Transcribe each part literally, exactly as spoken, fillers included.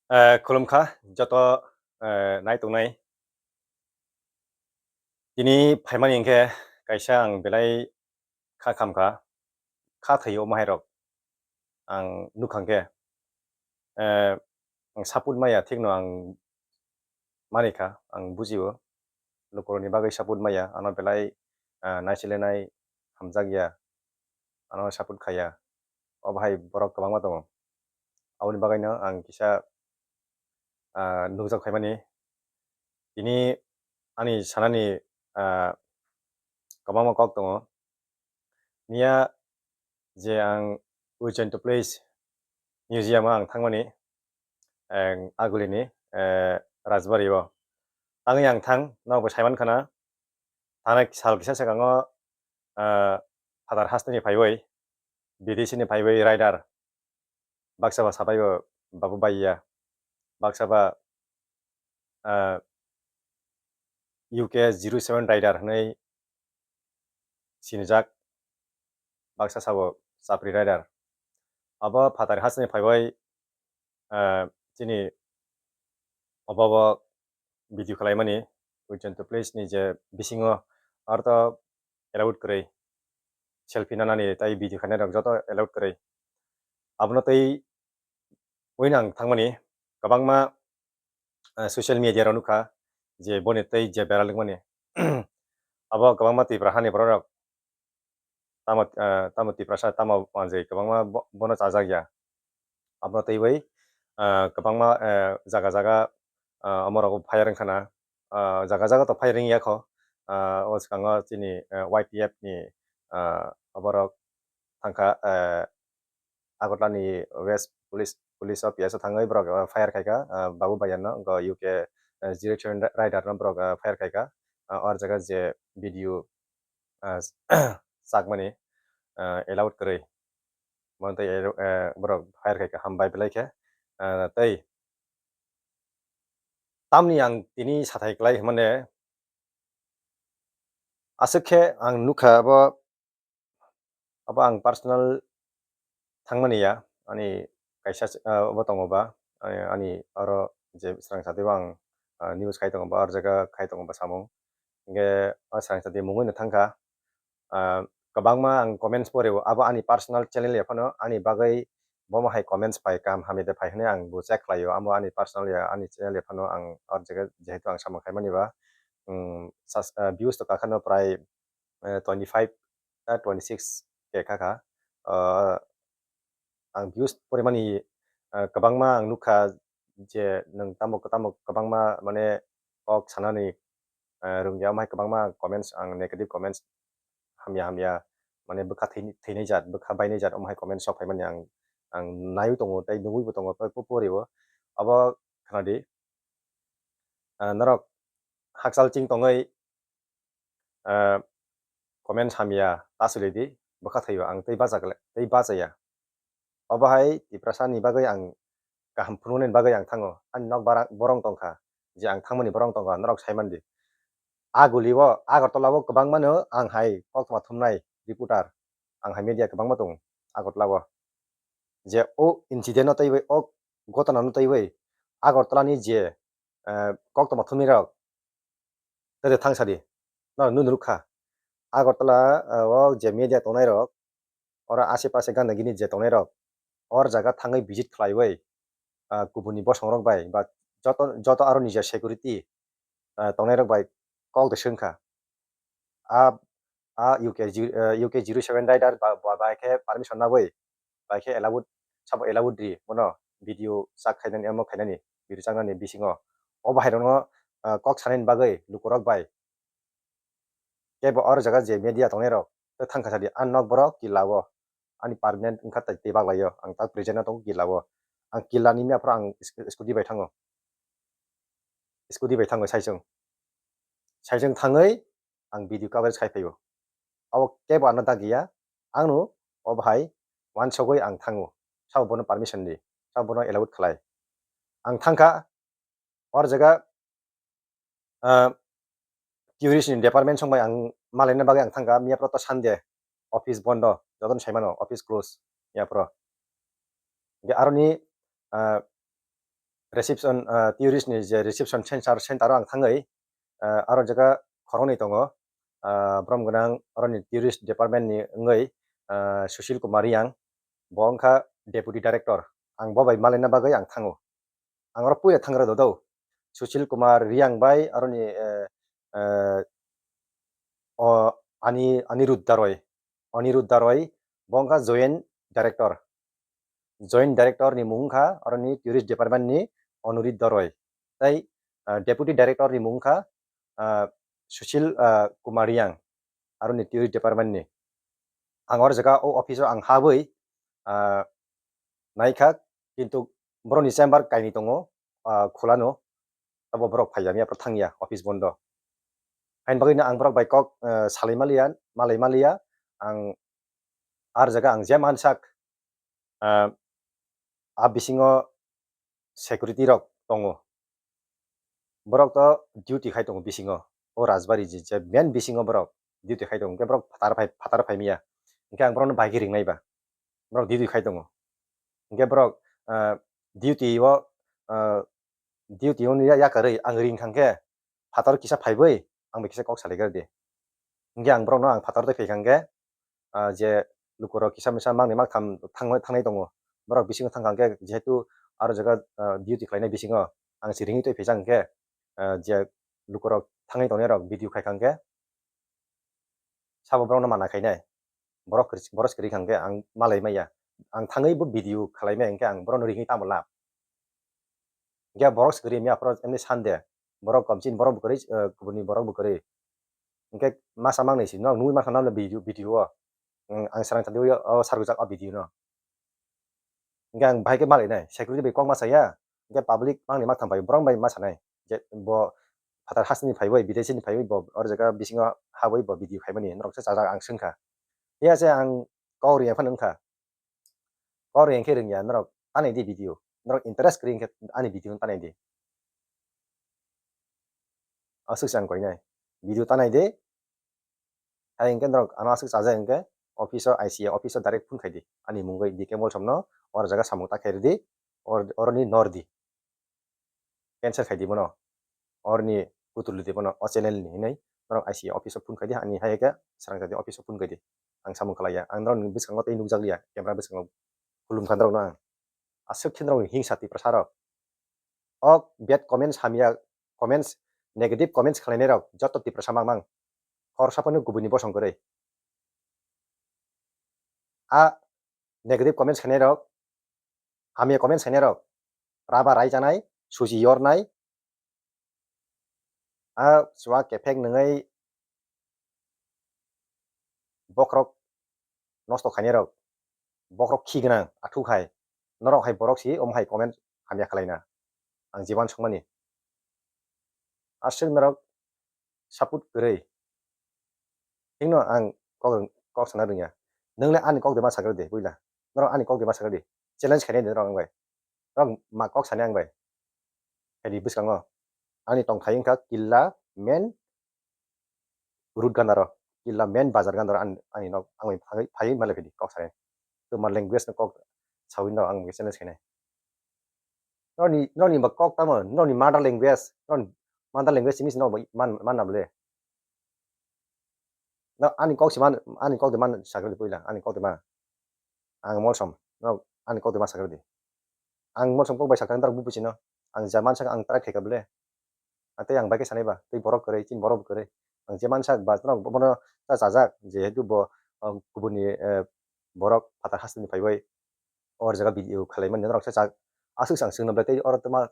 Eh, khulumkha joto, eh, nai tongnai. Tini phaimani hwnkhe kaisa ang belai kha khamkha, kha thwi omo hai rok ang nukha hwnkhe, eh, ang support maya thikno ang manikha, ang bujio. Lukurokni bagwi support maya, ano belai, ah, naichilenai hamjakya, ano support khaiya. Obo hai borok kwbangma tongo. Aboni bagwino ang kisa, ah, nukjak phaimani. Tini ani sanani, ah, kwbangma kok tongo. Miya je ang Ujjain to Place museum o ang thangmani, ang agulini, eh, Rajbari o. Tangwi ang thang, nobo saiman khana, thangnai sal kisa swkango, eh, phatar hasteni phaiwi, bidesi ni phaiwi rider, baksa ba sabai bo Babu Baiya, baksa ba, eh, U K zero seven rider hwnwi sinijak, baksa sabo chapri rider. Abo phatar hasteni phaiwi, eh, chini obo bo video khwlaimani, Ujjain to Place ni je bisingo, aro to allowed kwrwi. Selfie nanani tai video khainai rok joto allowed kwrwi. Abono tei wngwi ang thangmani kwbangma, eh, social media rok nukha je boni tei je bera lwngmani. Abo kwbangma Tripura hani borok rok tamo, eh, tamo Tiprasa tamo manjwi kwbangma bo-, bono chajakya. Abono twiwi, eh, kwbangma, eh, jaga jaga, eh, omorok fire wngkhana, eh, jaga jaga to fire wngya kho, eh, o swkango chini, eh, Y P F ni, eh, oborok thangkha, eh, Agartala ni West Police, Police Office o thangwi borok, eh, fire khaikha, eh, Babu Baiya no, go U K, eh, zero seven rider no borok, eh, fire khaikha, eh, o jaga je video, eh, chakmani, eh, allowed kwrwi. Bono tei, eh, borok fire khaikha, hambai belai khe, eh, tei tamni ang tini sathai klai hwnmane, aswk khe ang nukha abo, abo ang personal thangmani ya, ani kaisa, ah, obo tongo ba, ani, ani oro je swrang sati bo ang, ah, news khai tongo ba, oro jaga khai tongo ba samung. Hingke o swrang sati mungwi no thangkha, ah, kwbangma ang comments porio, abo ani personal channel ya phano ani bagwi bomo hai comments pai, kaham hamya de phai hwnwi ang bo check khlaio, amo ani personal ya, ani channel ya phano ang oro jaga jehetu ang samung khaimani ba, mm, sas-, ah, views to kakhano prai, eh, twenty five, ah, twenty six K kha kha. Ah, ang views porimani, ah, kwbangma ang nukha je nwng tamo, tamo kwbangma mane kok sanani, ah, rwngya, omo hai kwbangma comments, ang negative comments hamya hamya, mane bwkha thwi-, thwinai jat, bwkha bainai jat, omo hai comments sok phaimani ang, ang naiwi tongo tei nugwi bo tongo, tei po-, porio. Abo khna di, ah, norok hakchal ching tongwi, ah, comments hamya ta swlwi di, bwkha thwio ang tei bacha glai, tei bachaya. Obo hai Tiprasa ni bagwi ang kaham phunuknani bagwi ang thango, ani nok bara borong tongkha, je ang thangmani borong tongkha, norok sai mandi. A guli o Agartala o kwbangma no ang hai koktma thumnai reporter, ang hai media kwbangma tongo Agartala o. Je o incident no twiwi, o gotona no twiwi Agartala ni je, eh, koktma thumnai rok, tei thangsa di. No, nunu rukha. Agartala, ah, o je media tongnai rok, oro ase pase gana gini je tongnai rok, or jaga thangwi visit khlaiwi, ah, kubuni bosong rok bai, ba joto, joto aro nijor security, ah, tongnai rok bai kok de swngkha. A, a U K ji-, ah, U K zero seven rider ba, ba, bai khe permission nabwi, bai khe allowed, sabo allowed ri, bono video chak khainani, amo khainani, video chaknani bisingo. O bahai rokno, ah, kok sanani bagwi lukurok bai kebo or jaga je media tongnai rok, tei thangkha sadi, ang nok borok killa o, ani permanent wngkha tei tei baglai o, ang tak present o tongo killa o. Ang killa ni miya phoro ang sc-, scooty bai thango. Scooty bai thango saichung. Saichung thangwi ang video coverage khai phaio. Abo kebo ano dagiya, ang no o bahai wansogwi ang thango. Sabo bono permission di, sabo bono allowed khlai. Ang thangkha, or jaga, ah, tourist ni department song bai ang malaina bagwi ang thangkha, miya phoro to Sunday, office bondo, jotono sai mano, office close, miya phoro. Hingke aroni, ah, reception, ah, tourist ni je reception center, center o ang thangwi, ah, aro jaga khoroknwi tongo, ah, borom gwnang oroni tourist department ni wngwi, ah, Sushil Kumar Riyang, bo wngkha deputy director, ang bo bai malaina bagwi ang thango. Ang oro puila thangra dodo. Sushil Kumar Riyang bai aroni, eh, eh, o Ani-, Aniruddha Roy. Aniruddha Roy, bo wngkha joint director. Joint director ni mung wngkha aroni tourist department ni Aniruddha Roy. Tai, eh, deputy director ni mung wngkha, eh, Sushil, eh, Kumar Riyang. Aroni tourist department ni. Ang oro jaga o office o ang habwi, ah, naikha, kintu borokni chamber kainwi tongo, ah, khulano, abo borok phaiya miya, borok thangya, office bondo. Haini bagwino ang borok bai kok, ah, salai maliya, malai maliya, ang ar jaga ang je mansak, ah, a bisingo security rok tongo. Borok to duty khai tongo bisingo. O Rajbari je, je main bisingo borok duty khai tongo. Hwnkhe borok phatar phai, phatar phai miya. Hwnkhe ang borokno bai khe ringnai ba. Borok duty khai tongo. Hwnkhe borok, ah, duty o, ah, duty o ya-, yakarwi ang ring thangkhe phatar kisa phaiwi ang bai kisa kok salai khe di. Hwnkhe ang borokno ang phatar tei phai kha hwnkhe, ah, je lukurok kisa misa mangni maktham thang-, thangnai tongo. Borok bisingo thang kha hwnkhe jehetu aro jaga, ah, duty khlainai bisingo ang se ringwi tei phaijak hwnkhe, ah, je lukurok thangwi tongnairok video khai kha hwnkhe sabo borokno mana khainai. Borok kwrwi, borok se kwrwi kha hwnkhe ang malai maya. Ang thangwi bo video khlai maya hwnkhe ang borokno ringwi tamo lab? Hwnkhe borok se kwrwi maya aphuru emni sande. Borok komchini borok bo kwrwi, eh, kubuni borok bo kwrwi. Hwnkhe masa mangnwi si, no nugwi masa nang video, video o. Ang, ang srang sadi o, o sargujak o video no. Hwnkhe ang bahai khe malainai, security bai kok ma saya, hwnkhe public mangni maktham bai borok bai ma sanai, je bo phatar hasteni phaiwi, bidesini phaiwi bo oro jaga bisingo habwi bo video khaimani norok se chajak ang swngkha. Phiya se ang kok rwya phano wngkha, kok rwya khe rwngya norok tanai di video, norok interest kwrwi hwnkhe ani video no tanai di. Aswk se ang koinai, video tanai di. Hai hwnkhe norok ano aswk chajak hwnkhe office o I C A office o direct phone khai di. Ani mungwi D K Molsom no oro jaga samung ta khe rw di, or-, oroni nor di. Cancel khai di bono. Oroni kutul di bono o channel ni hinwi norok I C A office o phone khai di, ani hai khe srang jadi office o phone khai di. Ang samung khlai ya. Ang norok ni bwskango tei nukjak liya, camera bwskango khulum kha norok no ang. Aswk khe norok ni hingsa Tiprasa rok. O bad comments hamya comments, negative comments khlainai rok joto Tiprasa mang mang. Khorsa phano kubuni bosong kwrwi. A negative comments khainai rok, hamya comments khainai rok, raba rai chanai, suji yornai, a chua kephek nungwi bokhorok nosto khainai rok, bokhorok khi gwnang athukhai, norok hai borok si omo hai comment hamya khlaina ang jiban songmani. Aswk norok support kwrwi. Hino ang kok, kok sana rwngya. Nwng le ani kok de ma sakra de, buila. Norok ani kok de ma sakra de. Challenge khainai de norok ang bai. Norok ma kok sani ang bai. Hai di bwskango. Ani tong khai wngkha killa main road gana ro. Killa main bazar gana ro ani, ani nok ang bai phai, phai male phidi kok sani. To ma language no kok sawi no ang bai challenge khainai. Noni, noni ba kok tamo, noni mother language, noni mother language simi sino ba man, man na bole. No, ani kok si man, ani kok de man sakra di puila, ani kok de man. Ang Molsom, no, ani kok de man sakra di. Ang Molsom kok bai sakang dar bu buchino. Ang jaman sak ang try khaika bole. Atei ang bai khe sanai ba, tei borok kwrwi, chini borok bo kwrwi. Ang je mansa ba, norok bono ta chajak, jehetu bo, ah, kubuni, eh, borok phatar hasteni phaibai, o jaga video khlai mani norok se chak, aswk se ang swngna belai tei oro twma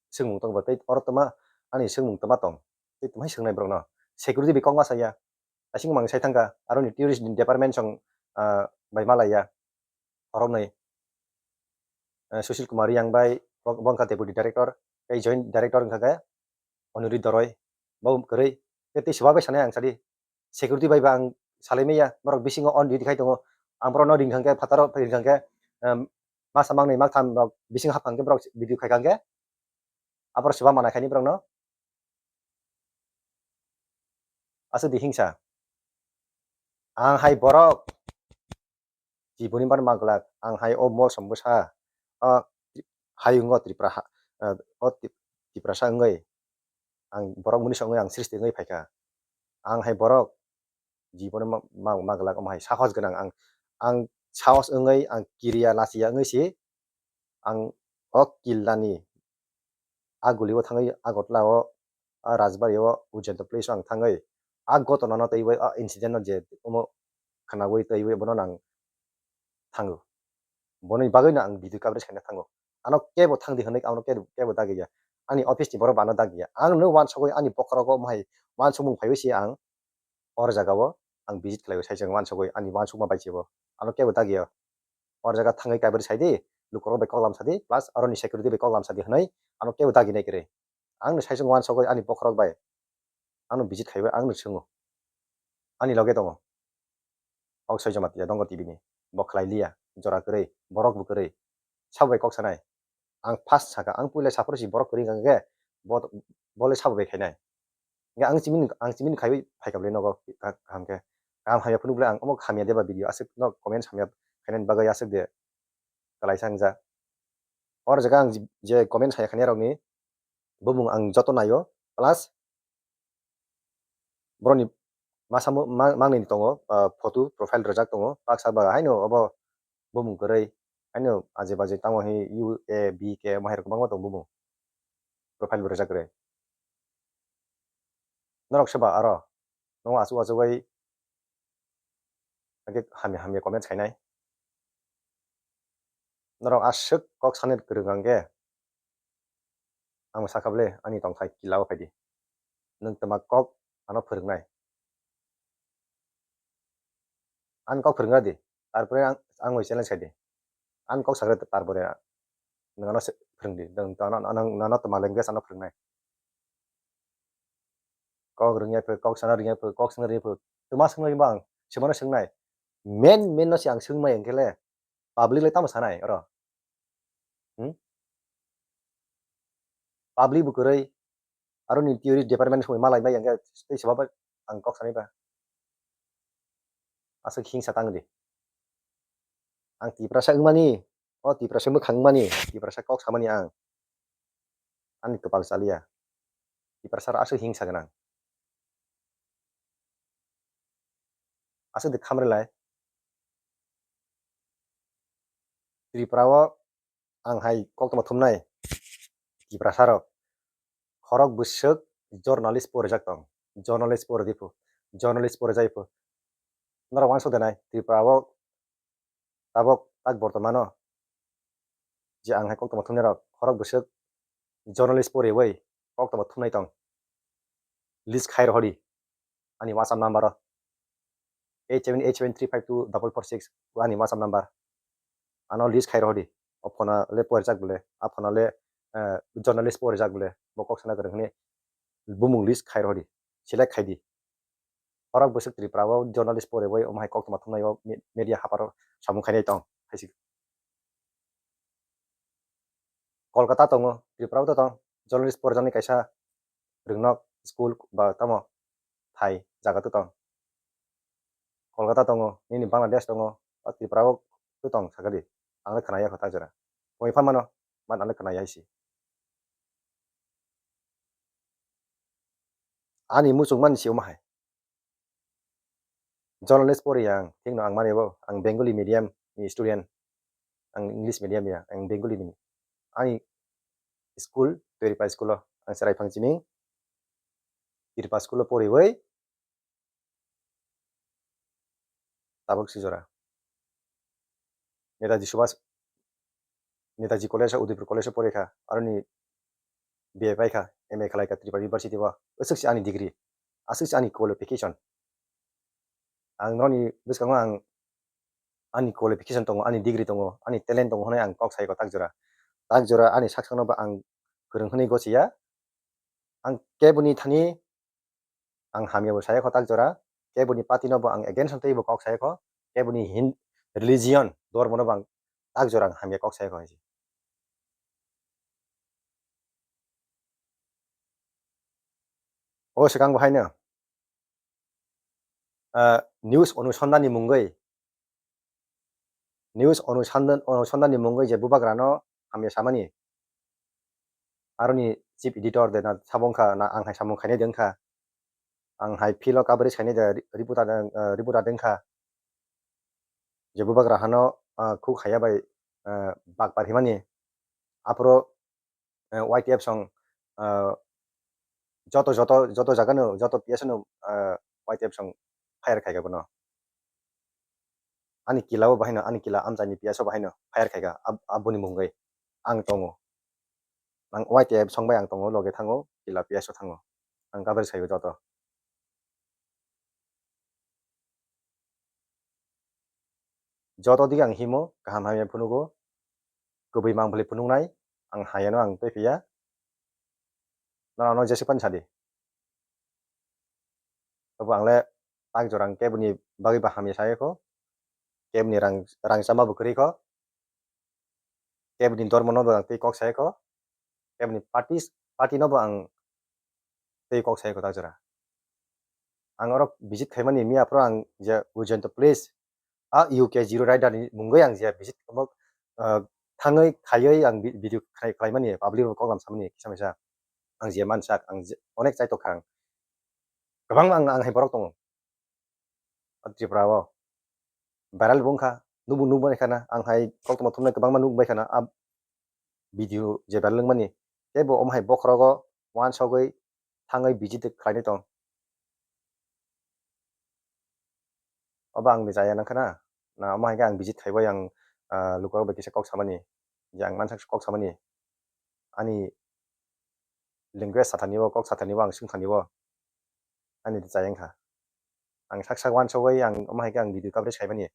swngmung tong ba, tei oro twma ani swngmung twma tong, tei twmai swngnai borokno. Security bai kok ma saya, asing mang sai thangka, aroni tourist department song, ah, bai malaya. Khoroknwi, eh, Sushil Kumar Riyang bai, bo, bo wngkha deputy director, tei joint director wngkha khe Aniruddha Roy, bo kwrwi, tei, tei siba bai sanai ang sadi, security bai ba ang salai maya, borok bisingo on duty khai tongo, ang borokno ring thang khe, phataro ring thang khe, em, masa mangnwi maktham rok bising hap thang khe borok video khai thang khe, aborok siba mana khaini borokno. Aswk di hingsa. Ang hai borok, jiboni bar maglak, ang hai o Molsom bwsa, o hayungo Tripura ha-, ah, o Tip-, Tiprasa wngwi ang borok mwnisa wngwi ang srishti wngwi phaikha. Ang hai borok jibono ma-, ma-, maglak omo hai sahos gwnang ang, ang sahos wngwi ang kiriya lachiya wngwi si ang o killani a guli o thangwi Agartala o a Rajbari o Ujjayanta place o ang thangwi a gotona no twiwi a incident no je omo khwnawi twiwi bono ang thango. Boni bagwi no ang video coverage khaina thango. Ano kebo thangdi hwnwi ano kebo, kebo dagiya. Ani office ni borok bo ano dagiya. Ang no wansugwi ani bokhorok o mohai wansukmung phaiwi se ang or jaga o ang visit khlaiwi sai se wansugwi ani wansukma bai se bo. Ano kebo dagiya. Or jaga thangwi kaibrwi sai di, lukurok bai koklam sa di, plus aroni security bai koklam sa di hwnwi ano kebo dagi nai kwrwi. Ang no sai se wansugwi ani bokhorok bai. Ano visit khaiwi ang no swngo. Ani loge tongo. Kok soi joma tiya dongo T V ni. Bo khlai liya, jora kwrwi, borok bo kwrwi. Sabo bai kok sanai. Ang first saka, ang puila saphuru si borok kwrwi hwnkha khe, bo, bo le sabo bai khainai. Hwnkhe ang chimini, ang chimini khaiwi phaikha bwlai nogo, ka-, kaham khe. Kaham hamya phunuk bwlai ang omo hamya deba video aswk no comments hamya khainani bagwi aswk de kwlaisa wngja. Or jaga ang je comments hamya khainai rokni bumung ang joto naio, plus borokni masa mo-, ma-, mangnini tongo, ah, photo profile rwjak tongo, baksa ba haino obo bumung kwrwi, haino aje baje tamo hi U A B K mohai rok kwbangma tongo bumung profile bo rwjak kwrwi. Norok se ba aro nogo achuk achuk bai hake hamya hamya comments khainai. Norok aswk kok sanir kwrwng hwnkhe, ang sakha bwle ani tongthai kila o phaidi. Nwng twma kok ano phwrwngnai. Ani kok phwrwngna di. Tarpore ang, ang bai challenge khaidi. Ani kok sakha tarpore nwng ano se-, phwrwngdi. Nwng, nwng, nwng, nwng twma language ano phwrwngnai. Kok rwngya phwrwng, kok sana rwngya phwrwng, kok swngna rwngya phwrwng. Twma swngna rwngba ang, swmano swngnai. Main, main no se ang swngmai hwnkhe le, public le tamo sanai oro? Hmm? Public bo kwrwi, aroni theory department songwi malai bai hwnkhe tei se baba ang kok sanai ba. Aswk hingsa tang di. Ang Tiprasa wngmani, o Tiprasa mwkhang wngmani, Tiprasa kok samani ang. Ani kwpal chaliya. Tiprasa aswk hingsa gwnang. Aswk de khamri lai. Tripura o ang hai koktwma thumnai Tiprasa rok. Khorok bwswk journalist porijak tong. Journalist pori di phu. Journalist porijai phu. Norok uansuk de nai Tripura o tabok tak bortomano je ang hai koktwma thumnai rok khorok bwswk journalist poriwi koktwma thumnai tong. List khai rohori. Ani WhatsApp number o eight seven eight seven three five two double four six, ani WhatsApp number. Ano list khai rohodi. O phone le porijak bole, a phone le, eh, journalist porijak bole, bo kok sana kwrwng hwnwi bumung list khai rohodi. Select khai di. Khorok bwswk Tripura o journalist poriwi omo hai koktwma thumnai o me-, media haparo samung khainai tong. Hai se. Kolkata tongo, Tripura o to tong, journalist porjani kaisa rwngnok school ba tamo thai jaga to tong. Kolkata tongo, nini Bangladesh tongo, o Tripura o to tong sakadi. Ang le khwnaya kho tak jora. Koi phan mano, man ang le khwnaya hai se. Ani muchung man si omo hai. Journalist pori ang, thik no ang mani bo, ang Bengali medium ni student, ang English medium ya, ang Bengali ni. Ani school, Tripura school o, ang Serai Phangchiming, Tripura school o poriwi, tabuk si jora. Netaji Subhas, Netaji College, Udaipur College o pori kha, aroni B A pai kha, M A khlai kha Tripura University o. Aswk se ani degree, aswk se ani qualification. Ang noni bwskango ang ani qualification tongo, ani degree tongo, ani talent tongo hwnwi ang kok sai kho tak jora. Tak jora ani sak sakno bo ang kwrwng hwnwi gochiya. Ang keboni thani ang hamya bo saya kho tak jora, keboni party no bo ang against tei bo kok saya kho, keboni hin-, religion, dormo no bo ang tak jora ang hamya kok saya kho hai se. O swkang bo haino, ah, news onusandhan ni mungwi, news onusandhan, onusandhan ni mungwi je bubagra no hamya samani. aroni chief editor de na sabo wngkha, na ang hai samung khainai de wngkha, ang hai field o coverage khainai de, ri-, reporter de, eh, reporter de wngkha. Je bubagra hano, ah, khuk haya bai, ah, bak par himani, aphuru, eh, Y T F song, ah, joto, joto, joto jaga no, joto P S no, ah, Y T F song fire khaika bono. Ani kila o bahai no, ani kila amchaini P S o bahai no fire khaika, ab-, aboni mungwi ang tongo. Ang Y T F song bai ang tongo, loge thango, kila P S o thango. Ang coverage khaio joto. Joto dige ang himo, kaham hamya phunugo, kubui mang bwlwi phunuknai, ang hayano ang tei phiya, norokno jesa phano sadi. Abo ang le tak jora ang keboni bagwi ba hamya saikho, keboni rang, rang chama bo kwrwi kho, keboni dormo no bo ang tei kok saikho, keboni party, party no bo ang tei kok saikho tak jora. Ang oro visit khaimani miya phuru ang je Ujjayanta Place, a U K Zero Rider ni mungwi ang je visit khaimok, ah, thangwi khaiwi ang vi-, video khlai-, khlaimani, public rok koklam samani kisa misa. Ang je mansak, ang je onek chaitok kha ang. Kwbangma ang, ang hai borok tongo. O Tripura o viral bo wngkha, nukbo nukbai khana, ang hai koktwma thumnai kwbangma nukbai khana, a video je viral wngmani. Tei bo omo hai bokhorogo uansugwi thangwi visit khlainai tong. Obo ang ni chaya nangkha na. Na omo hai khe ang visit khaibai ang, ah, lukurok bai kisa kok samani. Je ang mansak kok samani. Ani language sathani o, kok sathani o, ang swngthani o. Ani chaya wngkha. Ang sak sak uansugwi ang omo hai khe ang video coverage khaimani.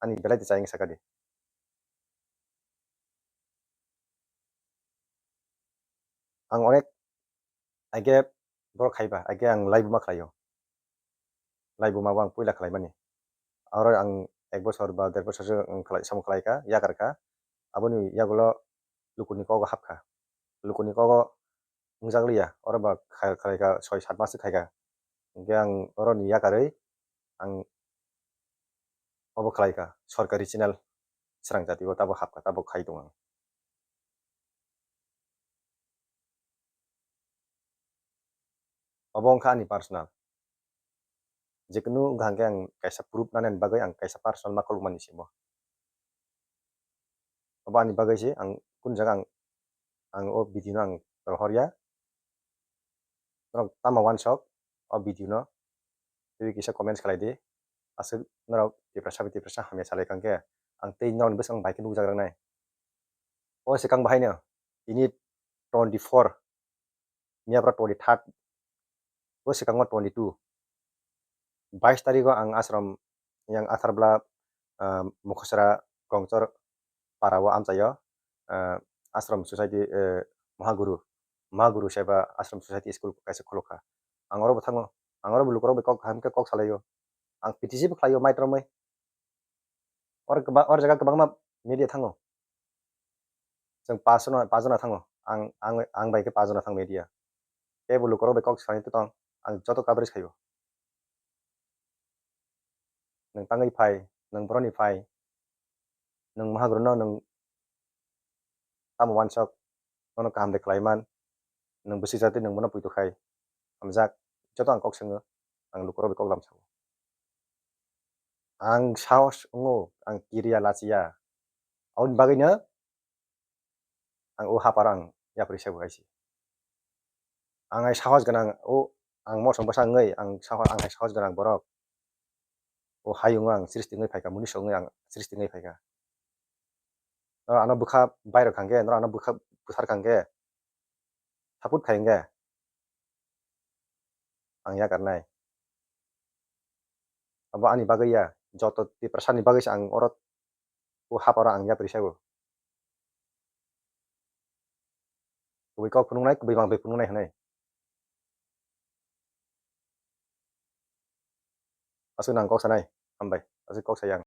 Ani belai chaya wngkha sakadi. Ang onek Aige borok khaiba, aige ang laibuma khlaio. Laibuma bo ang puila khlaimani. Aro ang ek bosor ba der bosor se ang khlai, samung khlaikha, yakarkha. Aboni yagulo lukuni kogo hapkha. Lukuni kogo wngjak liya, oro ba khai-, khlaikha soi sat mas khaikha. Hinkhe ang oroni yakarwi ang obo khlaikha, sorkari channel srang jati o tabo hapkha, tabo khai tongo ang. Obo wngkha ani personal. Jekunu wngkha hwnkhe ang kaisa proof nanani bagwi ang kaisa personal ma khulukmani simo. Obo ani bagwi se ang kunu jaga ang, ang o video no ang rohorya. Norok tamo uansok o video no twiwi kisa comments khlai di. Aswk norok Tiprasa bai Tiprasa hamya salai kha hwnkhe ang tei norokni bwskango bai khe nukjak rwnai. O swkang bahaino tini twenty four, miyapra twenty third, o swkango twenty two. Bais tarigo ang ashram yang Atharbla, ah, Mukhasra Kongchor para o amchaio, ah, Ashram Society, eh, Mahaguru, Mahaguru Seva Ashram Society School kaisa khulukha. Ang oro bo thango, ang oro bo lukurok bai kok kaham khe kok salaio. Ang P T C bo khlaio maitromwi. Or kwba-, or jaga kwbangma media thango. Chwng paanch jona, paanch jona thango. Ang, ang, ang bai khe paanch jona thang media. Tei bo lukurok bai kok swkangwi tong, ang joto coverage khaio. Nwng tangwi phai, nwng boroni phai, nwng Mahaguruno nwng tamo uansok, nono kaham de khlai man, nwng bwswi jatwi nwng bono poito khai hamjak, joto ang kok swngo, ang lukurok bai kok lam sao. Ang sahos wngo, ang kiriya lachiya. Aboni bagwino ang o haparo ang yapri sebo hai se. Ang hai sahos gwnang, o ang mosong bwsa wngwi ang sahos, ang hai sahos gwnang borok. O hayungo ang srishti wngwi phaikha, munisok wngwi ang srishti wngwi phaikha. Norok ano bwkha bairok kha hwnkhe, norok ano bwkha bwthar kha hwnkhe, support khai hwnkhe ang yakarnai. Abo ani bagwi ya, joto Tiprasani bagwi se ang oro o haparo ang yapri sebo. Kubui kok phunuknai, kubui mang bai phunuknai hwnwi. Aswk nang kok sanai, hambai, aswk kok sayang.